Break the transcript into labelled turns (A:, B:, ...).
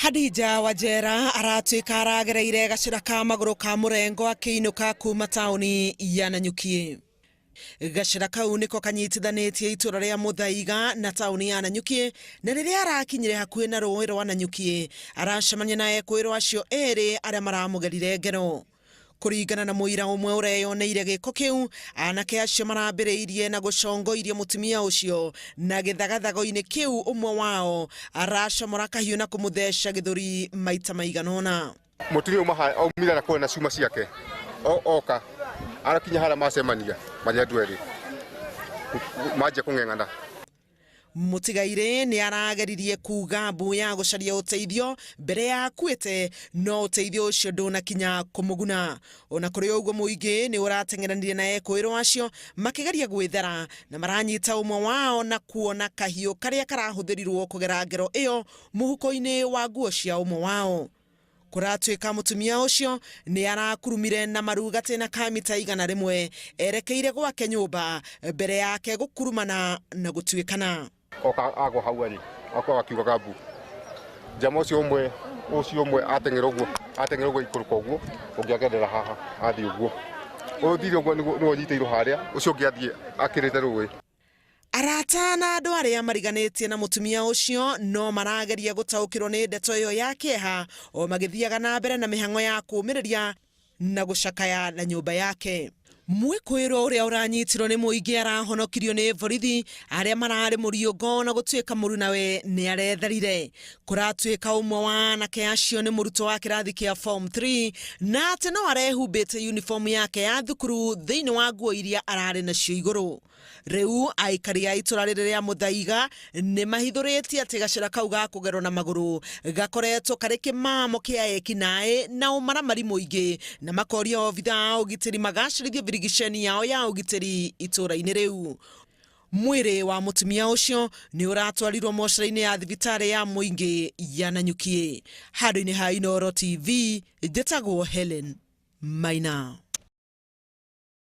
A: Hadija Wanjera aratuĩka aragereire gacĩra ka magũrũ ka mũrengo akĩinũka kuma taũni ya Nanyuki. Gacĩra kau nĩko kanyitithanĩtie itũra rĩa Mũthaiga na taũni ya Nanyuki, na rĩrĩa arakinyire hakuhĩ na rũĩ rwa Nanyuki aracemania na ekũĩrwo acio erĩ arĩa maramũgerire ngero. Kũringana na mũira ũmwe ũreyoneire gĩko kĩu, anake acio marambĩrĩirie na gũcongoiria mũtumia ũcio na gĩthagathago-inĩ kĩu ũmwe wao aracomora kahiũ na kũmũtheca gĩthũri maita maigana ũna.
B: Mũtumia auma haha aumire na kũrĩa na cuma ciake oka arakinya harĩa macemania marĩ andũ erĩ manjia kũng'eng'ana.
A: Mũtigairĩ nĩ arageririe kuga mbu ya gũcaria ũteithio mbere ya akuĩte, no ũteithio ũcio ndũnakinya kũmũguna. Ona kũrĩ ũguo mũingĩ nĩ ũrateng'eranire na ekũĩrwo acio makĩgeria gwĩthara na maranyita ũmwe wao na kuona kahiũ karĩa karahũthĩrirwo kũgera ngero ĩyo mũhuko-inĩ wa nguo cia ũmwe wao. Kũratuĩka mũtumia ũcio nĩ arakurumire na maru gatĩna ka mita 100 erekeire gwake nyũmba mbere yake gũkurumana na gũtuĩkana.
B: Oka agwa hau arĩ akwa akiugaga mbu. Njama ũcio ũmwe ũcio ũmwe ateng'era ũguo ateng'era ũguo ikũrũka ũguo ũngĩ agerera haha athiĩ ũguo ũyũ ũthire ũguo nĩwe ũnyitĩirwo harĩa ũcio ũngĩ athiĩ akĩrĩte rũĩ.
A: Arata na andũ arĩa mariganĩtie na mũtumia ũcio no marageria gũtaũkĩrwo nĩ ndeto ĩyo ya kĩeha o magĩthiaga na mbere na mĩhang'o ya kũũmĩrĩria na gũcakaya na nyũmba yake. Mwĩkũĩrwo ũrĩa ũranyitirwo nĩ mũingĩ arahonokirio nĩ borithi arĩa mararĩ mũriũngo na gũtuĩka mũrunawe nĩ aretharire. Kũratuĩka ũmwe wa anake acio nĩ mũrutwo wa kĩrathi kĩa form 3 na atĩ no arehumbĩte uniform yake ya thukuru thĩinĩ wa nguo iria ararĩ nacio igũrũ. Rĩu aikari a itũra rĩrĩ rĩa Mũthaiga nĩ mahithũrĩtie atĩ gacĩra kau ga kũgerwo na magũrũ gakoretwo karĩ kĩmamo kĩa ekinaĩ na ũmaramari mũingĩ na makoria obitha a ũgitĩri magacĩrithie birigiceni yao ya ũgitĩri itũra-inĩ rĩu. Mwĩrĩ wa mũtumia ũcio nĩ ũratwarirwo mocarĩ-inĩ ya thibitarĩ ya mũingĩ ya Nanyuki. Handũ-inĩ ha Inooro TV, njĩtagwo Helen Maina.